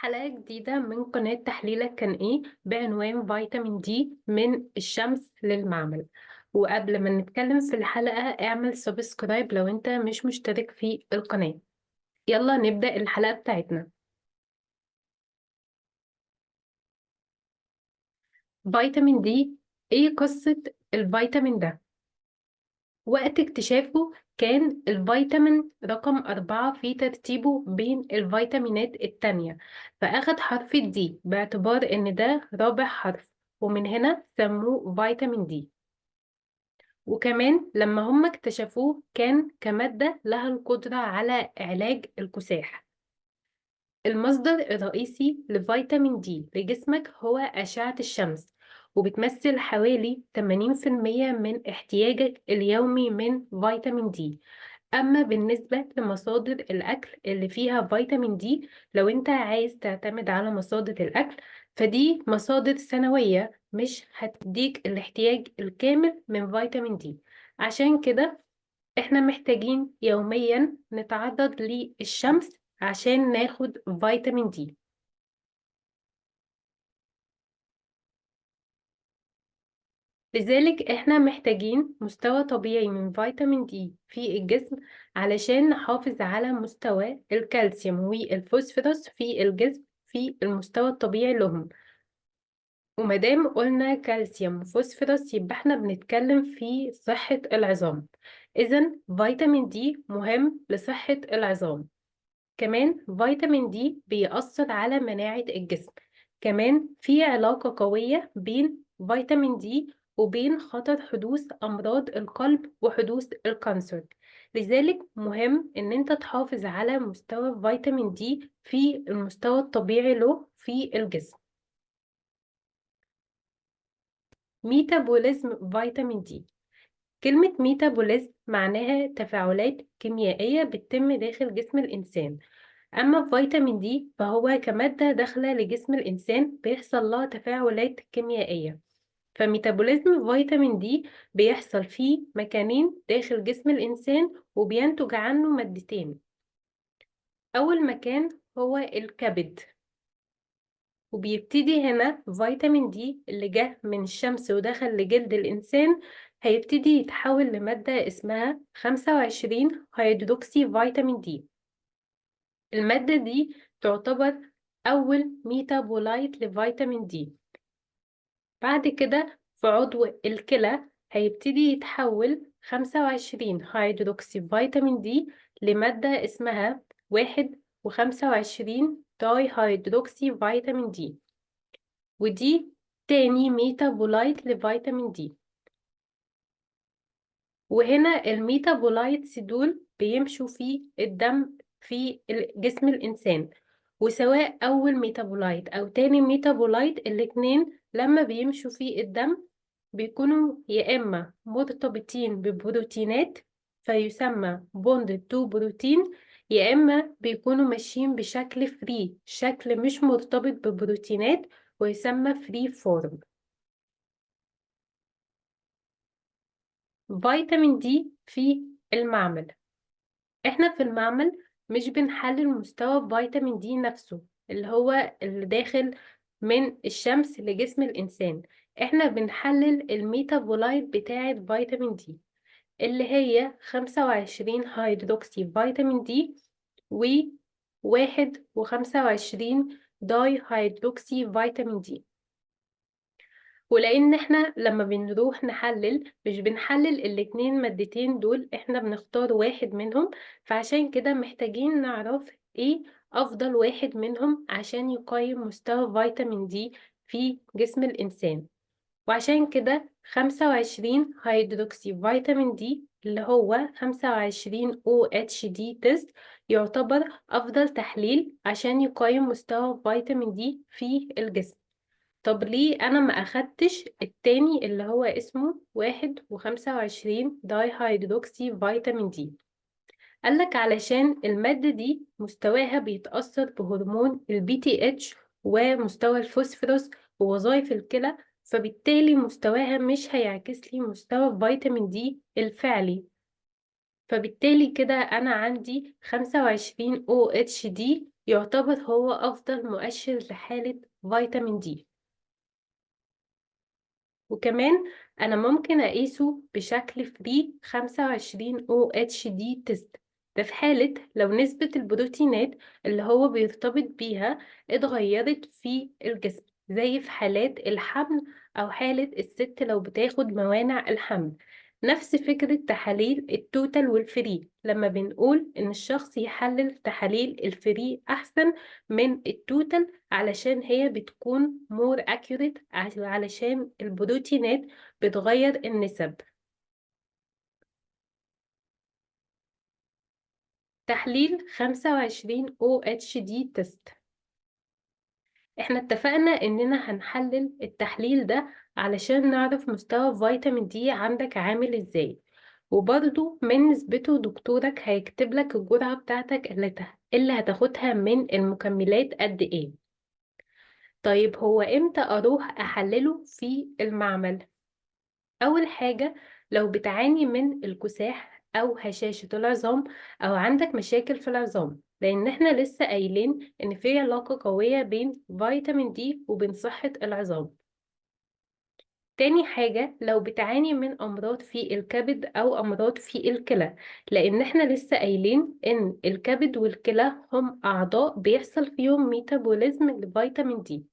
حلقة جديدة من قناة تحليلك كان إيه بعنوان فيتامين دي من الشمس للمعمل. وقبل ما نتكلم في الحلقة اعمل subscribe لو انت مش مشترك في القناة. يلا نبدأ الحلقة بتاعتنا. فيتامين دي، ايه قصة الفيتامين ده؟ وقت اكتشافه كان الفيتامين رقم 4 في ترتيبه بين الفيتامينات التانية، فأخد حرف الدي باعتبار إن ده رابع حرف، ومن هنا سموه فيتامين دي. وكمان لما هم اكتشفوه كان كمادة لها القدرة على علاج الكساح. المصدر الرئيسي لفيتامين دي لجسمك هو أشعة الشمس، وبتمثل حوالي 80% من احتياجك اليومي من فيتامين دي. أما بالنسبة لمصادر الأكل اللي فيها فيتامين دي، لو أنت عايز تعتمد على مصادر الأكل فدي مصادر ثانوية مش هتديك الاحتياج الكامل من فيتامين دي. عشان كده احنا محتاجين يوميا نتعرض للشمس عشان ناخد فيتامين دي. لذلك احنا محتاجين مستوى طبيعي من فيتامين دي في الجسم علشان نحافظ على مستوى الكالسيوم والفوسفورس في الجسم في المستوى الطبيعي لهم. ومادام قلنا كالسيوم وفوسفورس يبقى احنا بنتكلم في صحة العظام. إذن فيتامين دي مهم لصحة العظام. كمان فيتامين دي بيأثر على مناعة الجسم. كمان في علاقة قوية بين فيتامين دي وبين خطر حدوث أمراض القلب وحدوث ال cancer. لذلك مهم إن أنت تحافظ على مستوى فيتامين دي في المستوى الطبيعي له في الجسم. metabolism فيتامين دي. كلمة metabolism معناها تفاعلات كيميائية بتتم داخل جسم الإنسان. أما فيتامين دي فهو كمادة داخلة لجسم الإنسان بيحصل لها تفاعلات كيميائية. ف metabolism فيتامين دي بيحصل فيه مكانين داخل جسم الإنسان وبينتج عنه مادتين. أول مكان هو الكبد، وبيبتدي هنا فيتامين دي اللي جه من الشمس ودخل لجلد الإنسان هيبتدي يتحول لمادة اسمها 25 hydroxy فيتامين دي. المادة دي تعتبر أول metabolite لفيتامين دي. بعد كده في عضو الكلى هيبتدي يتحول 25 hydroxy فيتامين دي لمادة اسمها 1.25 dihydroxy فيتامين دي، ودي تاني metabolite لفيتامين دي. وهنا ال metabolites دول بيمشوا في الدم في جسم الإنسان، وسواء أول metabolite أو تاني metabolite الاتنين لما بيمشوا في الدم بيكونوا يا إما مرتبطين ببروتينات فيسمى bonded to protein، يا إما بيكونوا ماشيين بشكل free، شكل مش مرتبط ببروتينات ويسمى free form. فيتامين دي في المعمل. احنا في المعمل مش بنحلل مستوى فيتامين دي نفسه اللي هو اللي داخل من الشمس لجسم الإنسان، احنا بنحلل ال metabolite بتاعة فيتامين دي اللي هي 25 hydroxy فيتامين دي و 1.25 dihydroxy فيتامين دي. ولأن احنا لما بنروح نحلل مش بنحلل الاتنين مادتين دول، احنا بنختار واحد منهم، فعشان كده محتاجين نعرف ايه أفضل واحد منهم عشان يقيم مستوى فيتامين دي في جسم الإنسان. وعشان كده 25 hydroxy فيتامين دي اللي هو 25 OHD test يعتبر أفضل تحليل عشان يقيم مستوى فيتامين دي في الجسم. طب ليه أنا ما أخدتش التاني اللي هو اسمه 1.25 dihydroxy فيتامين دي؟ قالك علشان المادة دي مستواها بيتأثر بهرمون ال PTH ومستوى الفوسفورس ووظائف الكلى، فبالتالي مستواها مش هيعكس لي مستوى فيتامين دي الفعلي. فبالتالي كده أنا عندي 25 OHD يعتبر هو أفضل مؤشر لحالة فيتامين D. وكمان أنا ممكن أقيسه بشكل free 25 OHD test، ده في حالة لو نسبة البروتينات اللي هو بيرتبط بيها اتغيرت في الجسم، زي في حالات الحمل أو حالة الست لو بتاخد موانع الحمل. نفس فكرة تحاليل ال total وال free، لما بنقول إن الشخص يحلل تحاليل ال free أحسن من ال total علشان هي بتكون more accurate، علشان البروتينات بتغير النسب. تحليل 25 OHD test، احنا اتفقنا اننا هنحلل التحليل ده علشان نعرف مستوى فيتامين دي عندك عامل ازاي، وبرضو من نسبته دكتورك هيكتب لك الجرعة بتاعتك اللي هتاخدها من المكملات قد ايه. طيب هو امتى اروح احلله في المعمل؟ اول حاجة لو بتعاني من الكساح او هشاشة العظام او عندك مشاكل في العظام، لان احنا لسه قايلين ان في علاقة قوية بين فيتامين دي وبين صحة العظام. تاني حاجة لو بتعاني من أمراض في الكبد أو أمراض في الكلى، لأن احنا لسه قايلين إن الكبد والكلى هم أعضاء بيحصل فيهم metabolism لفيتامين دي.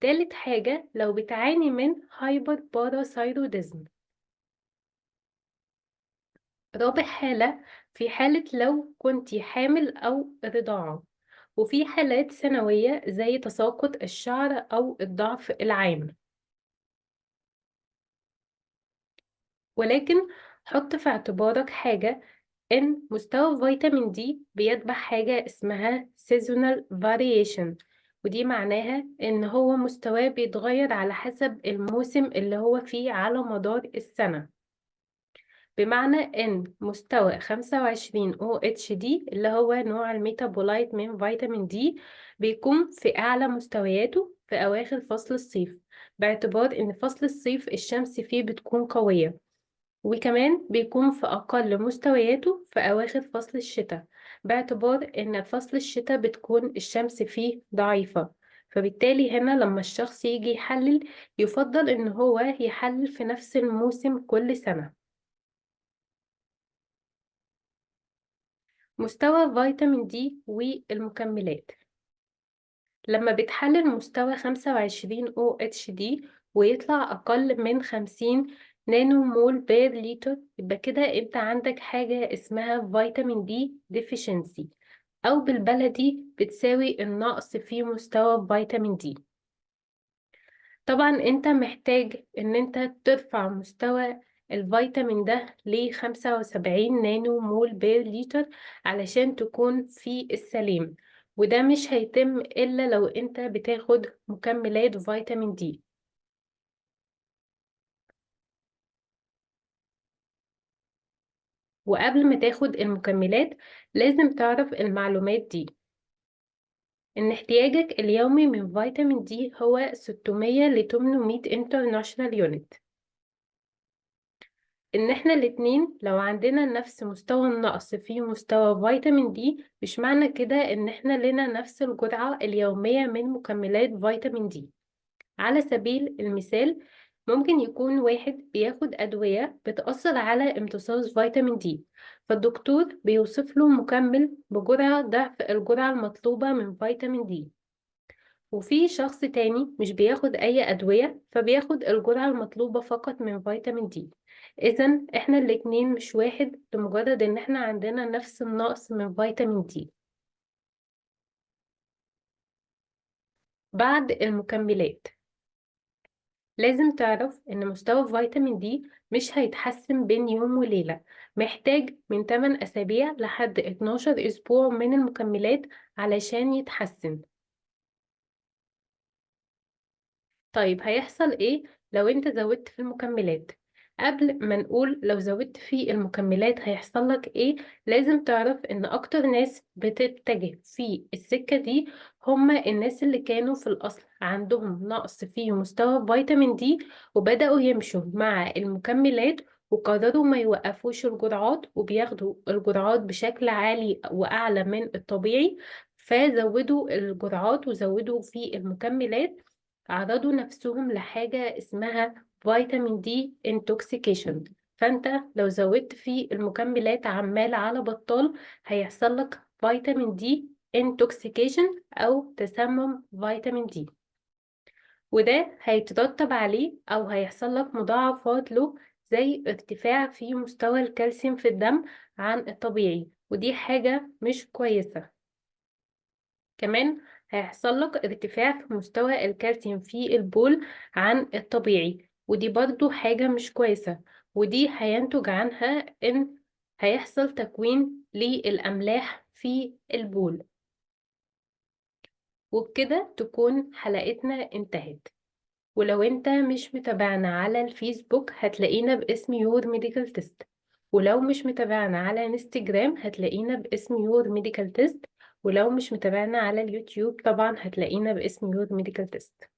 تالت حاجة لو بتعاني من hyperparathyroidism. رابع حالة في حالة لو كنتي حامل أو رضاعة، وفي حالات ثانوية زي تساقط الشعر أو الضعف العام. ولكن حط في اعتبارك حاجة، إن مستوى فيتامين دي بيتبع حاجة اسمها seasonal variation، ودي معناها إن هو مستواه بيتغير على حسب الموسم اللي هو فيه على مدار السنة. بمعنى إن مستوى 25 OHD اللي هو نوع ال metabolite من فيتامين دي بيكون في أعلى مستوياته في أواخر فصل الصيف، باعتبار إن فصل الصيف الشمس فيه بتكون قوية، وكمان بيكون في أقل مستوياته في أواخر فصل الشتاء، باعتبار إن فصل الشتاء بتكون الشمس فيه ضعيفة. فبالتالي هنا لما الشخص يجي يحلل يفضل إن هو يحلل في نفس الموسم كل سنة. مستوى فيتامين دي والمكملات، لما بتحلل مستوى 25 OHD ويطلع أقل من 50 nanomole per liter، يبقى كده انت عندك حاجة اسمها فيتامين دي deficiency، أو بالبلدي بتساوي النقص في مستوى فيتامين دي. طبعا انت محتاج ان انت ترفع مستوى الفيتامين ده ل 75 nanomole per liter علشان تكون في السليم، وده مش هيتم إلا لو انت بتاخد مكملات فيتامين دي. وقبل ما تاخد المكملات لازم تعرف المعلومات دي، إن احتياجك اليومي من فيتامين دي هو 600 ل 800 international unit، إن إحنا الاتنين لو عندنا نفس مستوى النقص في مستوى فيتامين دي مش معنى كده إن إحنا لنا نفس الجرعة اليومية من مكملات فيتامين دي. على سبيل المثال ممكن يكون واحد بياخد أدوية بتأثر على امتصاص فيتامين دي، فالدكتور بيوصف له مكمل بجرعة ضعف الجرعة المطلوبة من فيتامين دي، وفي شخص تاني مش بياخد أي أدوية فبياخد الجرعة المطلوبة فقط من فيتامين دي. إذن إحنا الاتنين مش واحد لمجرد إن إحنا عندنا نفس النقص من فيتامين دي. بعد المكملات لازم تعرف إن مستوى فيتامين دي مش هيتحسن بين يوم وليلة، محتاج من 8 أسابيع لحد 12 أسبوع من المكملات علشان يتحسن. طيب هيحصل إيه لو أنت زودت في المكملات؟ قبل ما نقول لو زودت في المكملات هيحصل لك إيه، لازم تعرف إن أكتر ناس بتتجه في السكة دي هما الناس اللي كانوا في الأصل عندهم نقص في مستوى فيتامين دي وبدأوا يمشوا مع المكملات وقرروا ما يوقفوش الجرعات وبياخدوا الجرعات بشكل عالي وأعلى من الطبيعي، فزودوا الجرعات وزودوا في المكملات، عرضوا نفسهم لحاجة اسمها vitamin D intoxication. فأنت لو زودت في المكملات عمال على بطال هيحصل لك vitamin D intoxication أو تسمم فيتامين D، وده هيترتب عليه أو هيحصل لك مضاعفات له زي ارتفاع في مستوى الكالسيوم في الدم عن الطبيعي، ودي حاجة مش كويسة. كمان هيحصل لك ارتفاع في مستوى الكالسيوم في البول عن الطبيعي، ودي برضو حاجة مش كويسة، ودي هينتج عنها إن هيحصل تكوين للأملاح في البول. وبكده تكون حلقتنا انتهت. ولو انت مش متابعنا على الفيسبوك هتلاقينا باسم Your Medical Test، ولو مش متابعنا على انستجرام هتلاقينا باسم Your Medical Test، ولو مش متابعنا على اليوتيوب طبعا هتلاقينا باسم Your Medical Test.